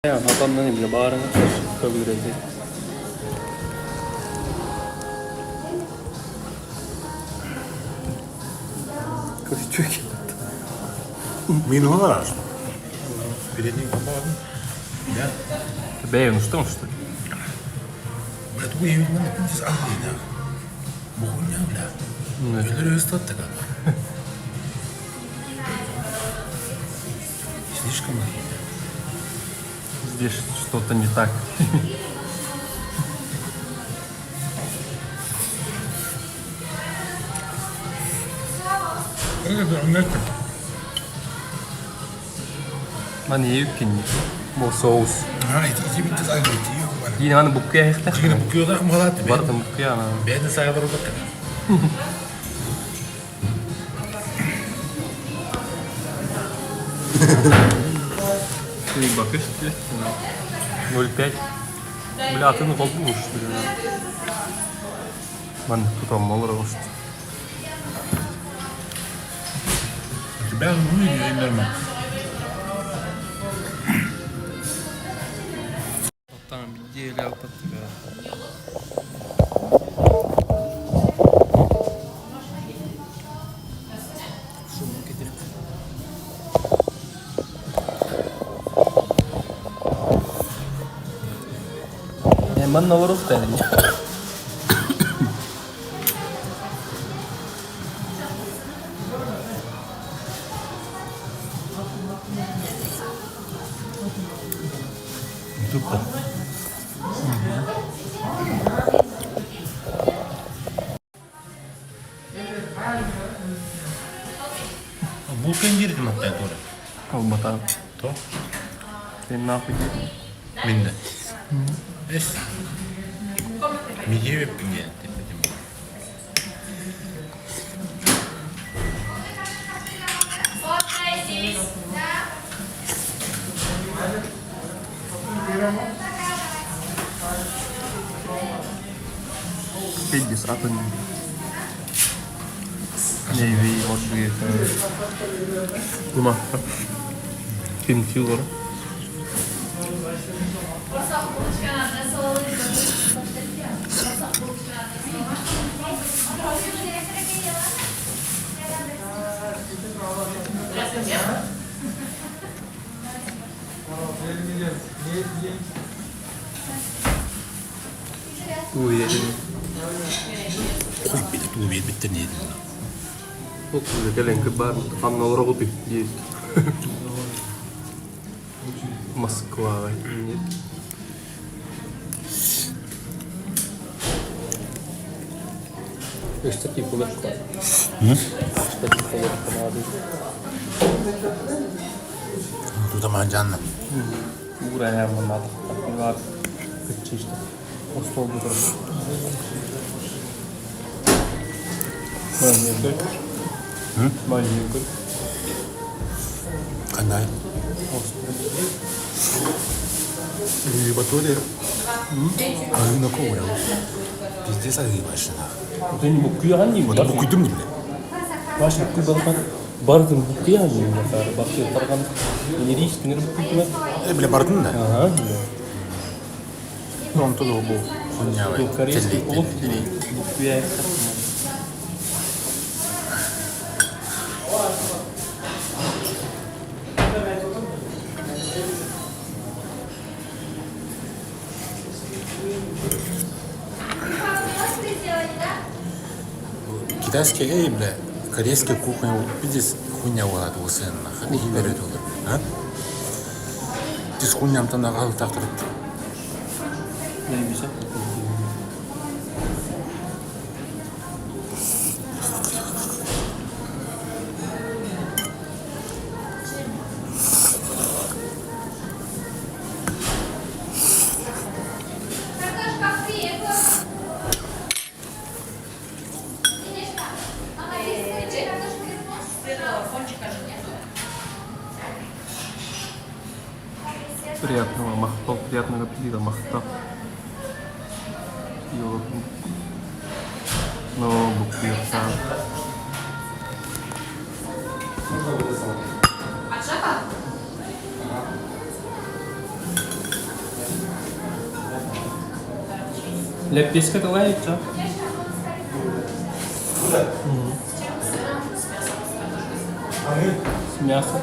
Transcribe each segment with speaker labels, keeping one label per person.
Speaker 1: Хатаннан эмиэ баарына көбүрэтэ. Көстүү
Speaker 2: Мин олар. Передний попал. Да.
Speaker 1: Бэйэҥ устуҥ что ли?
Speaker 2: Бля, тугу иһиммин пиздец ахуйна. Бухуйня, бля. Өлөр өстөттөк. Слишком ахуйна.
Speaker 1: Здесь что-то не так. Маны иһиккин бу соус. Дии аны буккуйа иһихтэх. Барытын буккуйа ана.
Speaker 2: Бэйэтин саҕалар убакка.
Speaker 1: Бакыш 0,5. Бля, атын холбуу что ли? Ман тутам олорор
Speaker 2: Ben bunu yayınlarım.
Speaker 1: Оттан биир алпаттыга. Шумно кетет. Манна олоруохтаах
Speaker 2: Тупо. Булкан диирдим аттан туора.
Speaker 1: Албатаан.
Speaker 2: То?
Speaker 1: Сен нахуй
Speaker 2: Минде. Эс. Миге өппүн диэн
Speaker 1: Пиздец, атын Navy может Кумахта. Кимчи олор. Уверен.
Speaker 2: Хуй билет, уу биэрбиттэр диэтин.
Speaker 1: Ол кэлэн кыбаар ханна олороҕутуй диэбит. Москваҕа нет. Өссө типа Штатив холодно
Speaker 2: Тутамаан дьаанна.
Speaker 1: Уураһааммын наада. Кыччыышта. Остуолга турар. Маленький. Маленький.
Speaker 2: Ханай. Батоли. Арыына коура. Пиздец арыы машина.
Speaker 1: Вот они буккуйаҕын дии.
Speaker 2: Вот буккуйдум дии.
Speaker 1: Баш буккуй балхан. Бардым буккуйаҕын дии. Бакы тарган. Инерис кинер буккуйдума.
Speaker 2: Э, бля, бардын да.
Speaker 1: Ага.
Speaker 2: Онто да бу хуйня.
Speaker 1: Корейский олох буккуйа.
Speaker 2: Китайский эй, бля, корейская кухня, пиздец, хуйня буолаат уусуйанна. Хата олор. А? Тис хуйнямтан аҕалытаахтарыт.
Speaker 1: Neymiş? Приятного махтал, приятного аппетита, махтал. Но буквирка. Лэппиэскэ тылай ча. С мясом.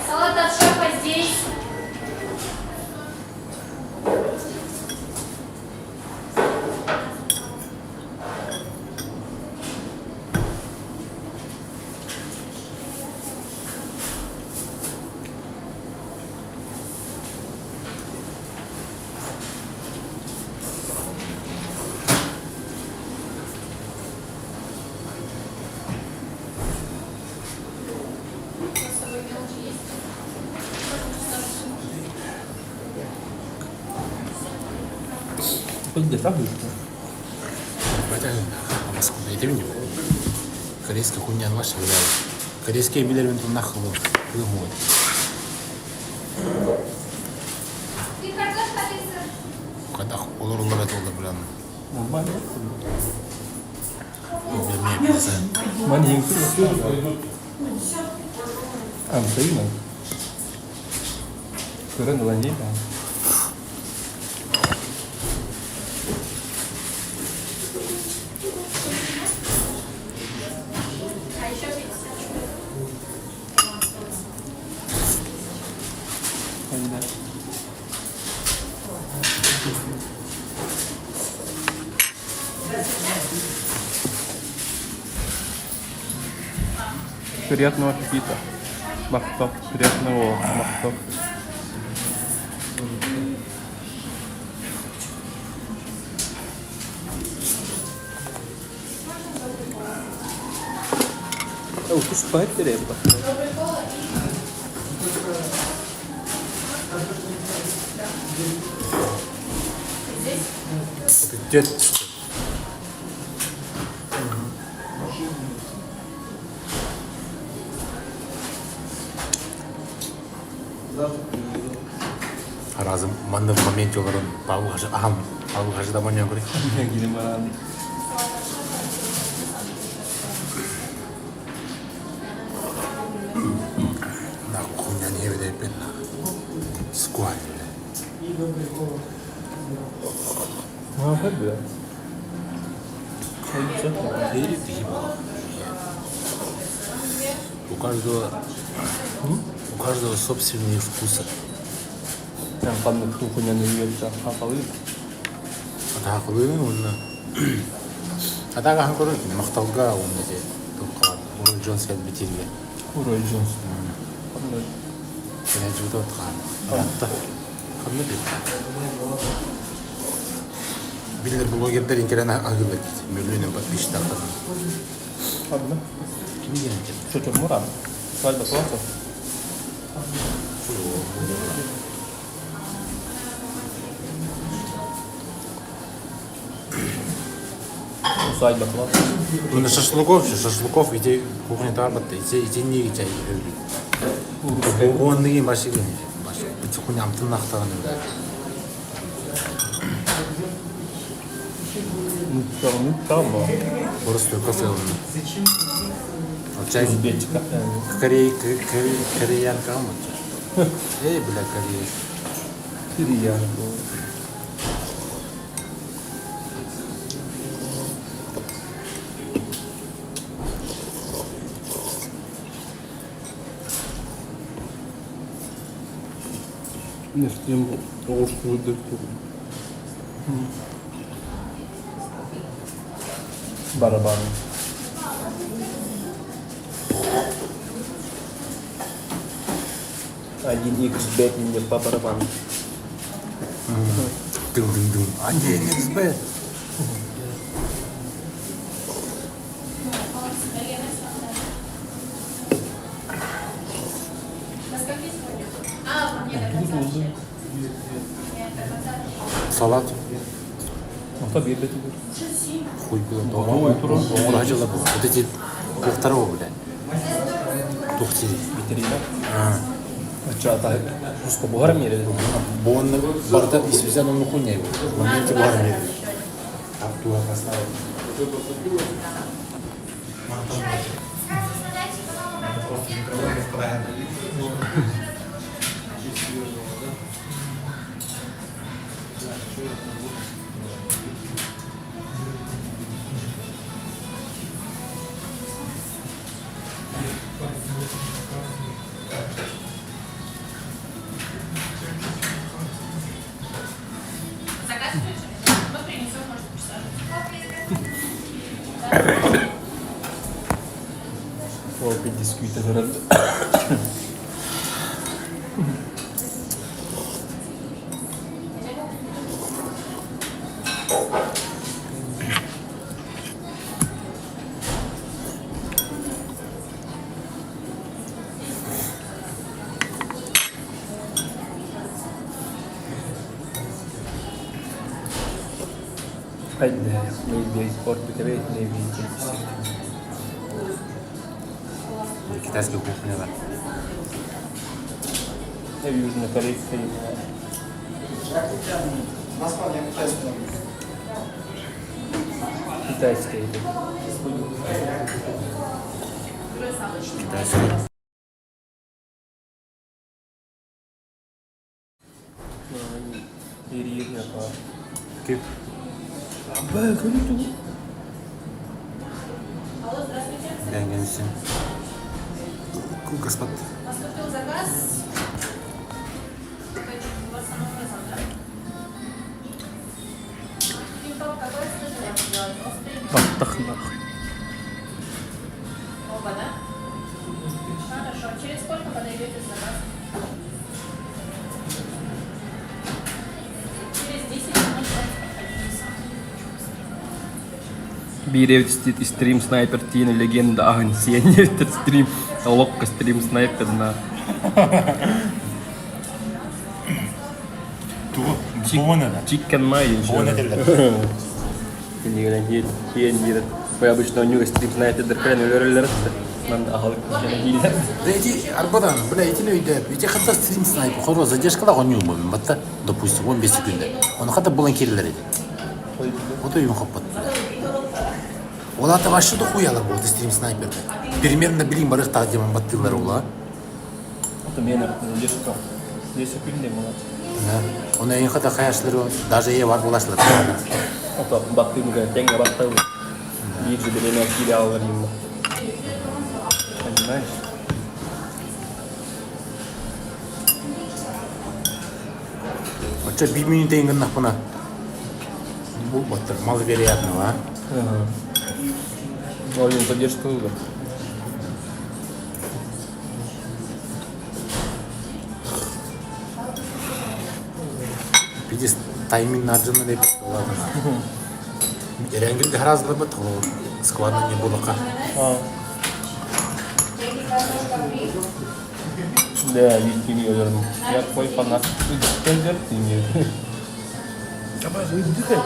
Speaker 3: Салат от шефа здесь. С собой мелочи есть?
Speaker 2: Корейская хуйня ваша, блядь. Корейские билер нахуй вымой.
Speaker 3: Ты картошка, ты сыр.
Speaker 2: Когда олороллар это олар, блин.
Speaker 1: Нормально.
Speaker 2: Бля,
Speaker 1: Мани Амсайна. Көрөн ылан дии
Speaker 3: А еще 50.
Speaker 1: Приятного аппетита. Махтов. Приятного махтов. Туспа эттерэ
Speaker 2: Дед. Разом манна в моменте олорон Павыл ахам Павыл хажы да маньян көрей.
Speaker 1: Гилим баран.
Speaker 2: Нахуй хуйня не видай пен. Скваль, бля.
Speaker 1: А, бля.
Speaker 2: У каждого собственные вкусы.
Speaker 1: Там ханнык тухуняны үөрча хахалы.
Speaker 2: Атаакылыын уонна Атаага хаан көрөр махталга уонна те тухха Урой Джонс кэлбитирге.
Speaker 1: Урой Джонс. Ханнык.
Speaker 2: Кene жута хаан. Атта. Ханны бит. Биллер блогердер интерен агылыр кит. Миллионен подписчиктар.
Speaker 1: Ханны.
Speaker 2: Кими диэн кет?
Speaker 1: Чочор муран. Свадьба класса. Свадьба класса.
Speaker 2: Ну шашлыков, шашлыков ити кухня тарбатта, ити ити не чай өлү. Онныги башыгы. Баш. Бит хуйня амтын нахтаган.
Speaker 1: Там,
Speaker 2: Просто кофе он. Чай
Speaker 1: Узбечка.
Speaker 2: Корей, кореянка ма. Эй, бля, Корея.
Speaker 1: Кореянка. Не всем Барабан. Один икс бет мне по барабану.
Speaker 2: Дым-дым-дым. Один икс бет. Салат. Хуй было. Дома хажала был. Вот эти второго, бля. Тухти.
Speaker 1: Витрина. Чата. Пуско бугар мире.
Speaker 2: Бон барда испизан он хуйня его. В моменте бугар мире. Так туа поставил.
Speaker 1: Ол дискүүтэ турар.
Speaker 2: Китайская кухня да.
Speaker 1: Южнокорейская. Китайская.
Speaker 2: Китайская. Кип. Дәнгенсин. Господ.
Speaker 3: Поступил заказ. Кимпап какой скажи нам сделать? Острый?
Speaker 1: Баттах нахуй.
Speaker 3: Оба, да? Хорошо. Через сколько подойдете заказ? Через 10 минут проходите.
Speaker 1: Биир стрим снайпер тиин легенда аһын сиэн стрим олоххо стрим снайпер на
Speaker 2: Тугу? Буона да.
Speaker 1: Чиккен май
Speaker 2: Буона этэллэр.
Speaker 1: Кинигэнэн хиэн диир. Бу обычно у стрим снайпер кэлэн өлөрөллөр. Ман аһылык кэлэн
Speaker 2: Да эти арбадан, бля, эти өйдөп, эти хатта стрим снайпер, хоро задержкалар онньуу батта, допустим, 15 секунда. Оны хатта булан кирилер эти. Вот өйүн хоппот. Олар вообще дохуялар болды стрим снайперде. Примерно билин барых тағдеман баттылар ола.
Speaker 1: Это мен задержка. 10 секунд молодцы.
Speaker 2: Да. Оны ең хата хаяшлары, даже е бар болашлар.
Speaker 1: Ото баттымга теңге баттабы. Биир же биреме кире алар юм. Понимаешь?
Speaker 2: Оча 1 минут ең нахпына. Бул баттыр, маловероятно, а?
Speaker 1: Ага. Ой, задержка было.
Speaker 2: Видишь, тайминг наджана деп болады. Эренгилде харазлар бат, складно не было ка.
Speaker 1: А. Да, видите, я говорю, я твой фанат. Ты ты мне. Давай, выдыхай.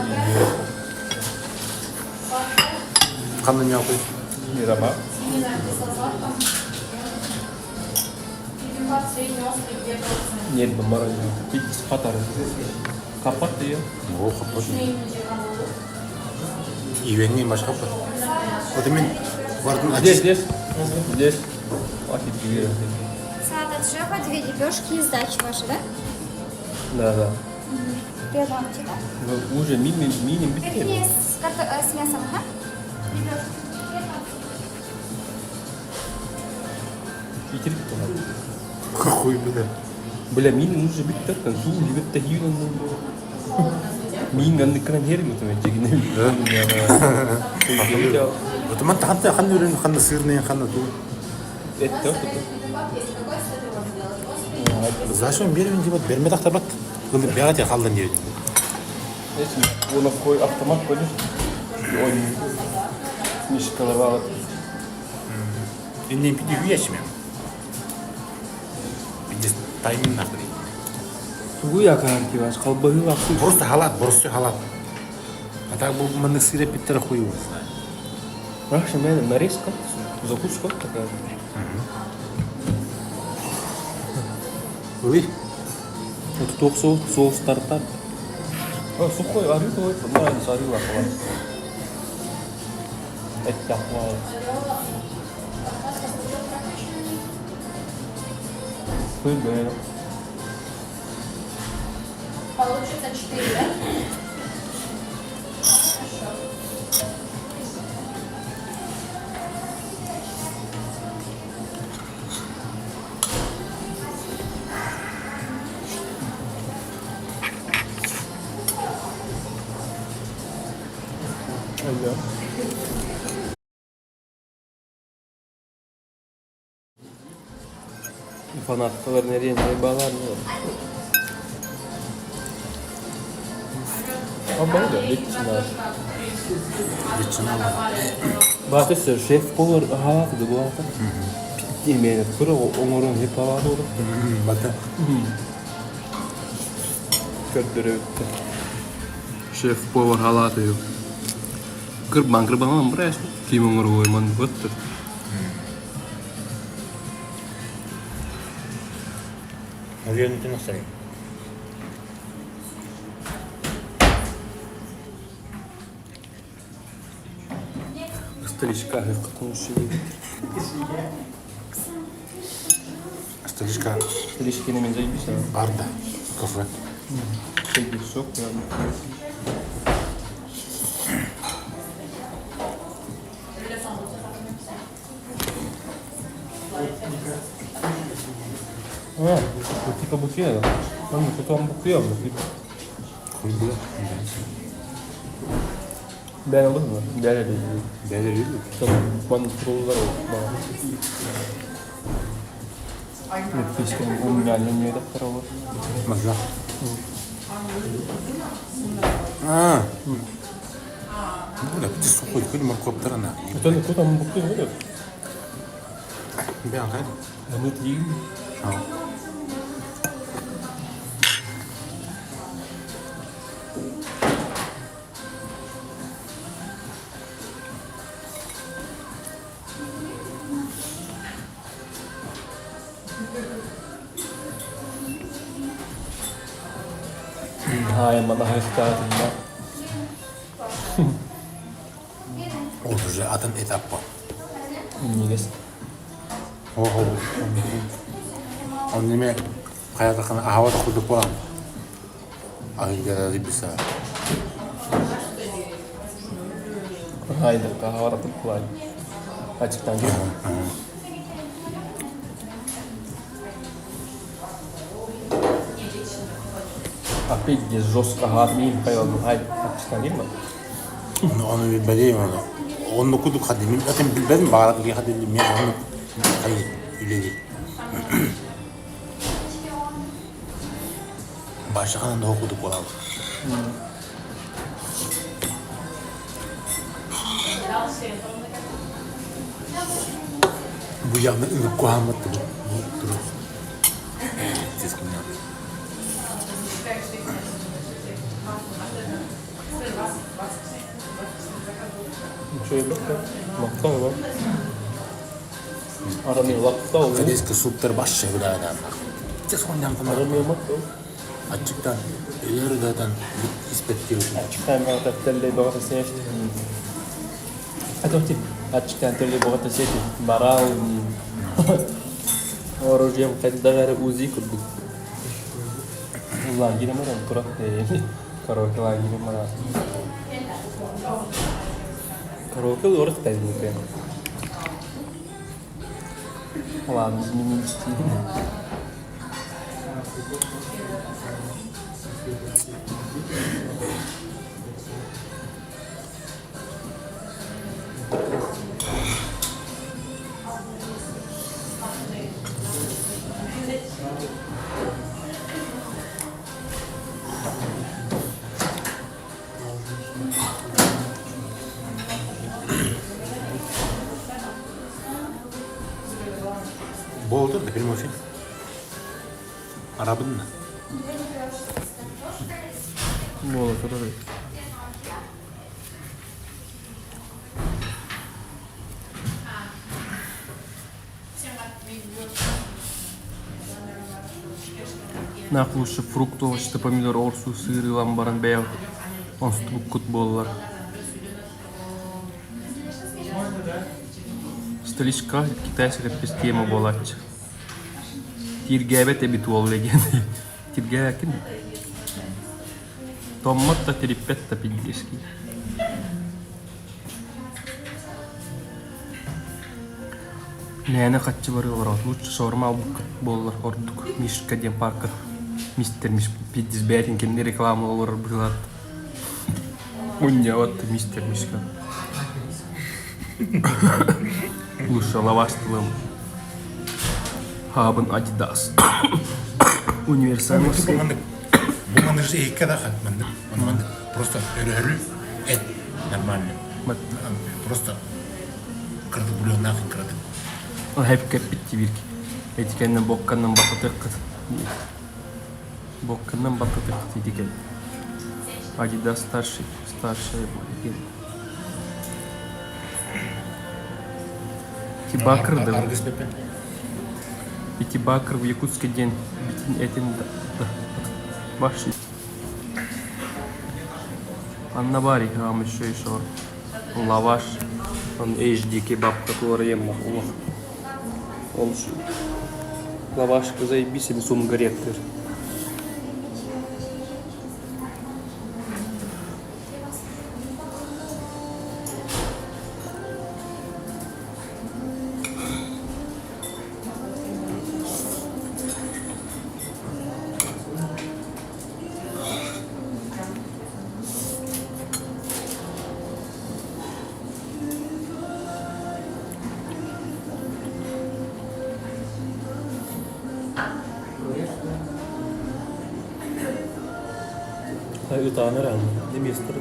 Speaker 2: Қандай не оқи?
Speaker 1: Не раба.
Speaker 3: Свинина кисло-сладком. Бибимбап средний острый, две порции.
Speaker 1: Нет, бомбара. Пить хатар. Капат ее.
Speaker 2: О, хаппот.
Speaker 3: Именно
Speaker 2: Ивенни башка хаппот. Вот мен бардым
Speaker 1: Здесь, здесь. Здесь. Офигеть.
Speaker 4: Салат от шефа, две лепешки и сдача ваша, да?
Speaker 1: Да, да.
Speaker 4: Приятного аппетита.
Speaker 1: Ну, уже мини, мини
Speaker 4: Какие с мясом, ага? Лепешки. Приятного
Speaker 1: Итерик
Speaker 2: Хуй бля.
Speaker 1: Бля, мини уже биттер, суу битте хийгэн. Мин ганны кран хер мөтөм жигине. Да.
Speaker 2: Вот мен таханта хан үрін хан сырный хан ту.
Speaker 1: Это
Speaker 3: Есть какой сыр вам сделать? Острый?
Speaker 2: Зашон бермин деп берме тахтабат. Гылды бягат я халдан деп.
Speaker 1: Если он какой автомат ходишь, и он не шоколовал.
Speaker 2: Иннен пиди хуяшмем. Пиди тайминг нахуй.
Speaker 1: Тугу я карти ваш колбасы лапсы.
Speaker 2: Просто халат, просто халат. А так был маны сыра питтер хуй его знает.
Speaker 1: Раша, мен нарезка, закуска такая.
Speaker 2: Ой,
Speaker 1: Вот ток соус, соус тартар. А, сухой, арыы той, мына арыы лапы. Это хвал. Хыгы.
Speaker 3: Получится 4, да? Хорошо.
Speaker 1: Ага. Фанаткалар нэриэннэй баалар Аббайда ветчина.
Speaker 2: Ветчина
Speaker 1: Баатыс шеф-повар аһаат да буолата. Именно кыра оҥорон хеп аһаат олор.
Speaker 2: Бата.
Speaker 1: Көрдөрөбүттэ. Шеф-повар халааты Кырбан кырбан бырайас ким оҥоруой ман быттыр.
Speaker 2: Өлүөнүтүн охсай.
Speaker 1: Старичка
Speaker 2: Старичка.
Speaker 1: Старичкины мен заебись.
Speaker 2: Барда. Кафе.
Speaker 1: Сок, А, типа букета. Ну, потом букет.
Speaker 2: Хуй
Speaker 1: Бән алды mı? Бәле
Speaker 2: Бәле
Speaker 1: Мантрулар Леппискин умнялен редактор
Speaker 2: Маза. А. Ну, да, сухой, күн морковтарына.
Speaker 1: Это не там букет будет.
Speaker 2: Бән қайда?
Speaker 1: Аны тиин. هاي ما ظهرت
Speaker 2: Ол уже атын этап по.
Speaker 1: Нигес.
Speaker 2: О, Он неме хаятахана ахавата курдук болам. Ахилгада биса.
Speaker 1: Haydi kahve kullan. Açıktan gir. Опять жестко гадмин хайван. Ай, açıktan girme.
Speaker 2: Onu onu bilmediğim onu. Onu kuduk hadi. Zaten bilmedim baharat diye hadi bilmiyorum. Onu hayır öyle Başkalarından da okuduk olalım. Bu yanı ılık kuhammattı bu. Bu durup. Ses kumya.
Speaker 1: Şöyle bak. Maktana bak. Aramıyor lakta oluyor.
Speaker 2: Кадеска суптар баш шабыда Тез хондан там
Speaker 1: Aramıyor makta.
Speaker 2: Açıktan ölür zaten ispet diyor.
Speaker 1: Açıktan bana telli bana seçti. Атохти açıktan telli bana seçti. Барал. Оружием хайдагары узи курдук. Улан гиремерен турат Караоке лан гиремера. Караоке лорд тайзмуке. Ладно, изменить стиль.
Speaker 2: Болду да прямой эфир. Арабын.
Speaker 1: Бола турар. Нахлушы фрукт овощты помидор орсу сыр ылан баран бэйэ онстубуккут буоллар. Столичка китайская тема буолааччы. Тииргээбэт эбит уол легенда. Тииргээкин. Томмот да тириппэт да пиздецкий. Мээнэ хаччы барыы олороот лучше шаурма албыккыт буоллар ордук Мишка диэн парка мистер Миш пиздец бэйэтин кэннэ реклама олорор быһыылаат Мунньабат мистер Мишка Лучше лаваш тылым. Хаабын Adidas. Универсальный.
Speaker 2: Бу маннык бу маннык иһиккэ да маннык маннык просто өрөһөлүү эт нормально. Просто кыратык бульоннаах кыратык.
Speaker 1: Хэп кэппит тибирки. Этикеннен бокканнан баттатыаххыт. Бокканнан баттатыаххыт итикен. Adidas старший, старшая будет. Тибакр да.
Speaker 2: Аргыс Пепе.
Speaker 1: Ити Бакр в Якутске день битин этин баши. Анна Бари, вам еще еще лаваш. Он HD кебаб, который ем улах. Ол лаваш заебись, им сум горектыр. Ытаан эрэ немецтэр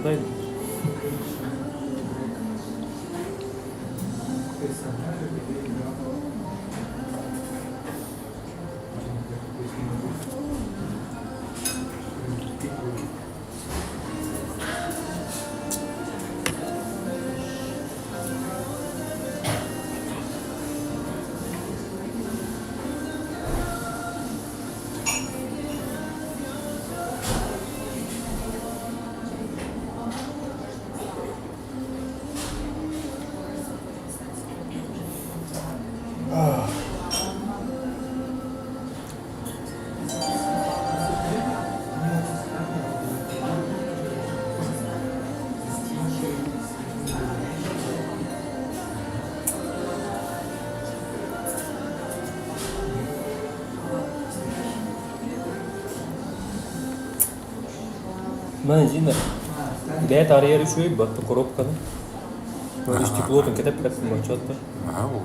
Speaker 1: Мана Зина, бэйэ таарыйар үчүгэй батта коробканы. Стеклотун кэтэппэппин баччата.
Speaker 2: Ага,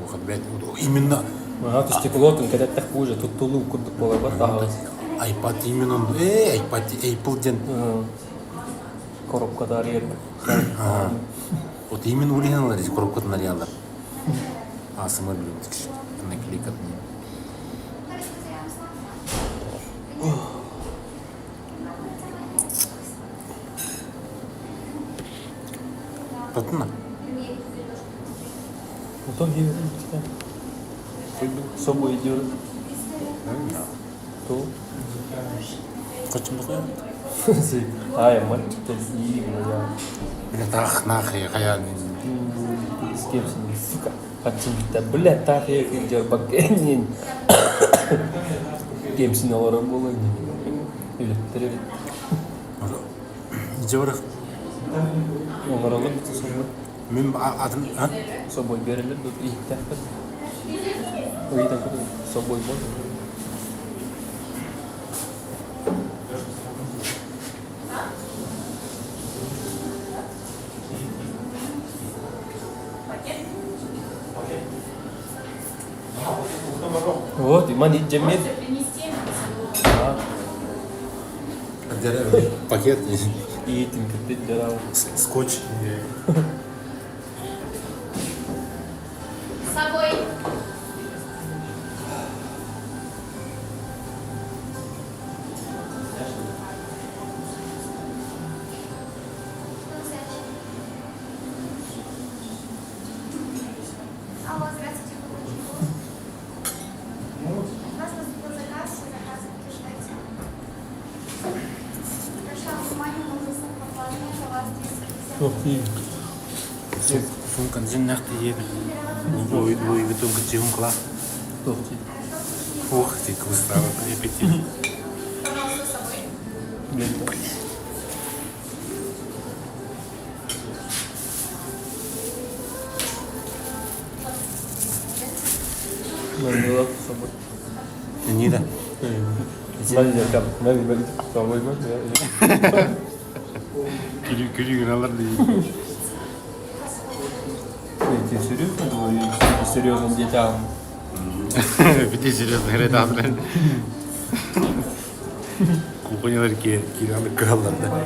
Speaker 2: именно
Speaker 1: Ага, стеклотун кэтэттэх уже туттулуу курдук буолар таһаҕас.
Speaker 2: iPad именно iPad Apple диэн
Speaker 1: Коробка таарыйар.
Speaker 2: Вот именно улиналар эти коробкатын арыялар. Асымыр блин, наклейкатын. Татына.
Speaker 1: Потом с собой идет. То.
Speaker 2: Качым да
Speaker 1: Ай, мальчик, и я.
Speaker 2: Бля, тах, нах, я хая.
Speaker 1: С кем сука. Хатчын бля, так я идет бакенин. Кемсин олорор буолуо Үлэттер эбит.
Speaker 2: Дьэ барах.
Speaker 1: Оҥороллор бу собой.
Speaker 2: Мин атын, а?
Speaker 1: Собой берелер тут иһиттээхпин. Ыйытан көрөр. Собой можно. Вот, иман иджемет.
Speaker 3: Можете принести.
Speaker 2: Пакет,
Speaker 1: Иитин кыттыт жарау.
Speaker 2: скотч.
Speaker 3: С собой.
Speaker 4: Алло, здравствуйте, От вас поступил заказ, все заказы подтверждайте. Хорошо, внимание, доставка платная, за вас 250.
Speaker 1: Ух ты.
Speaker 2: Сумкан жин нахты едем. Ой, ой, битум кчиун кла.
Speaker 1: Ух ты.
Speaker 2: Ух ты, кустава, аппетит.
Speaker 3: Пожалуйста, с собой.
Speaker 1: Блин. Мандала с собой.
Speaker 2: Не да.
Speaker 1: Мандала, мандала, с собой.
Speaker 2: Күлүгүн алар дейм.
Speaker 1: Ты серьезно говоришь? Серьезно детям.
Speaker 2: Бити серьезно говорит, Кухнялар киирэн кыһаллар да.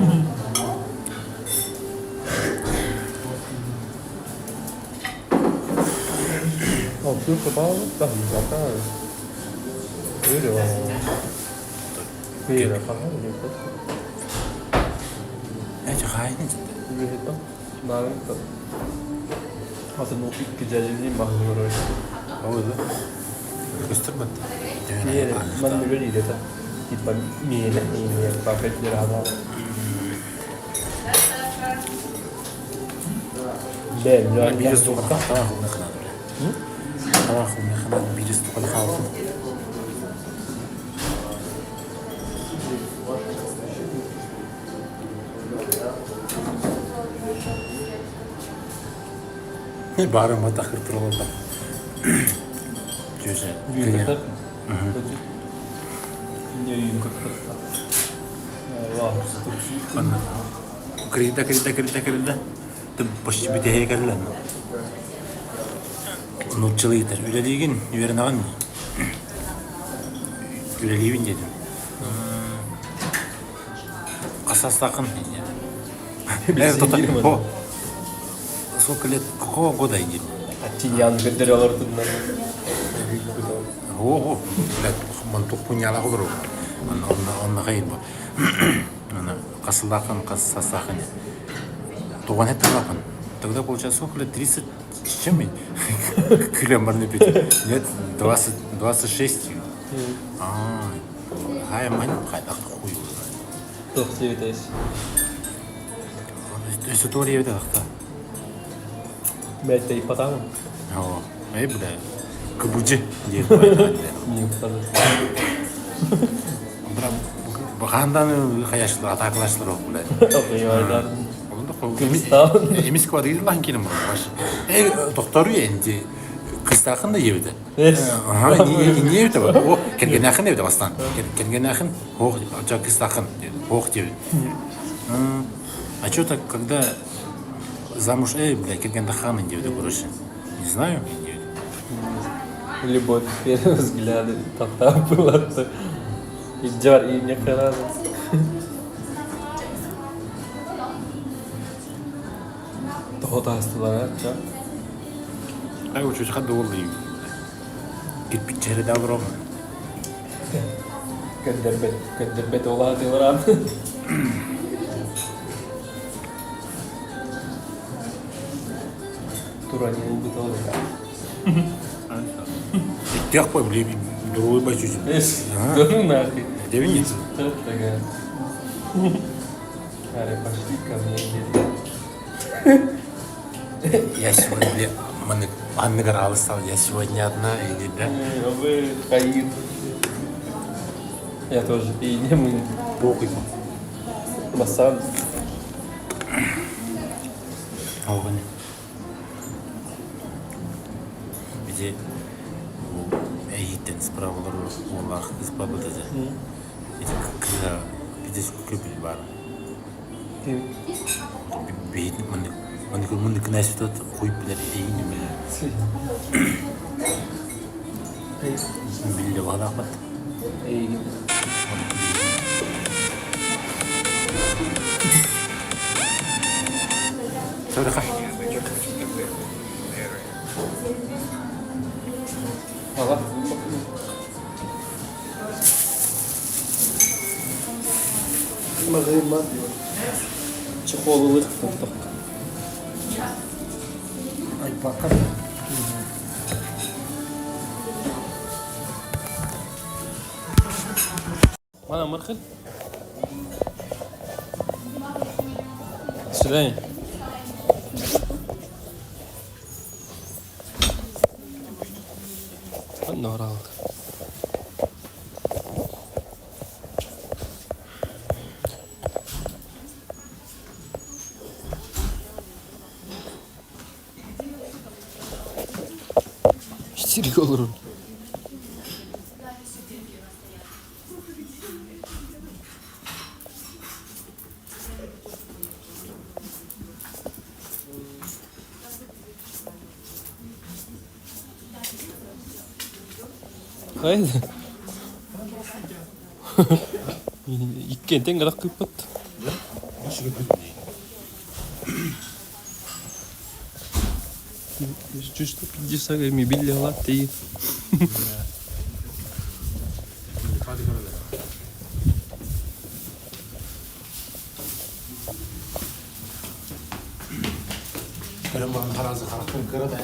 Speaker 2: Эти хайны Ол да. Көстөр бат. Биир стука таах хуна хана. Таах хуна хана биир стука хаалбыт. Баарым атахыр тураларда. Дьүөсэ. Кырыйда, кырыйда, кырыйда, кырыйда. Почти бүтэһигэ кэллэ. Нууччалыы ыытар. Үлэлиигин, үөрэнэҕин Үлэлиибин диэтим. Хас саастааххын? Э, Сколько лет? Какого года иди?
Speaker 1: Аттиньян көрдөрө олордуннар.
Speaker 2: О, блядь, мантук пуньялах олору. Онна хайыр бу. Аны хасыллаахын, хас саастаахын. Туган хетталаахын. Тогда получается сколько лет? 30 с чем? Күлем барны пить. Нет, 20, 26. А, хай мань, хай так хуй его знает.
Speaker 1: Туох диэбитэйс?
Speaker 2: Өссө туор диэбитэ тахта.
Speaker 1: Бэйтэй потамын.
Speaker 2: Оо, эй, бля, кыбыдьы диэн Бахандан хаяшлар, атаклашлар ол, бля. Эмис квадрилан килим баш. Эй, доктору энди кыстахын да ебеде. Ага, не ебеде ба. О, кергенахын ебеде бастан. Кергенахын, ох, жа кыстахын, ох деп. А что так, когда замуж, эй, бля, кергенахын ебеде, короче. Не знаю,
Speaker 1: Любовь с первого взгляда тогда была. Идер и не херана. Тоҕо таастылар ча?
Speaker 2: Ай, учуч хадда уоллайым. Кирпиччэри да олором.
Speaker 1: Көрдөрбөт, көрдөрбөт улаатыыларан. Турани ылбыт ол
Speaker 2: Тех пой, блин, другой бачучу.
Speaker 1: Да ну нахуй.
Speaker 2: Девять.
Speaker 1: Такая. Аре, пошли ко мне.
Speaker 2: Я сегодня, бля, Анна Горала стал, я сегодня одна, или да?
Speaker 1: Вы Хаир. Я тоже и не мы.
Speaker 2: Похуй.
Speaker 1: Басан.
Speaker 2: Оҕону Ити эйиттэн справалар уоллаах кыыс барбыт этэ. Ити кыыһа биде көпүл баар. Бэйэтин маннык маннык маннык кынайсытат хуй билэр эйин билэр. Билле баҕалаахпат.
Speaker 1: Эйигин.
Speaker 2: Сарыха.
Speaker 1: Ага. Магыйма чехол ылык курдук.
Speaker 2: Айпакка.
Speaker 1: Мана мырхыл. До свидания. Норалык. Сирге олорор. Хайа Иккиэнтэн гырах кыыппыт. Чувство 50 мебель латте.
Speaker 2: Көрөн баран харазы харахтан кыра да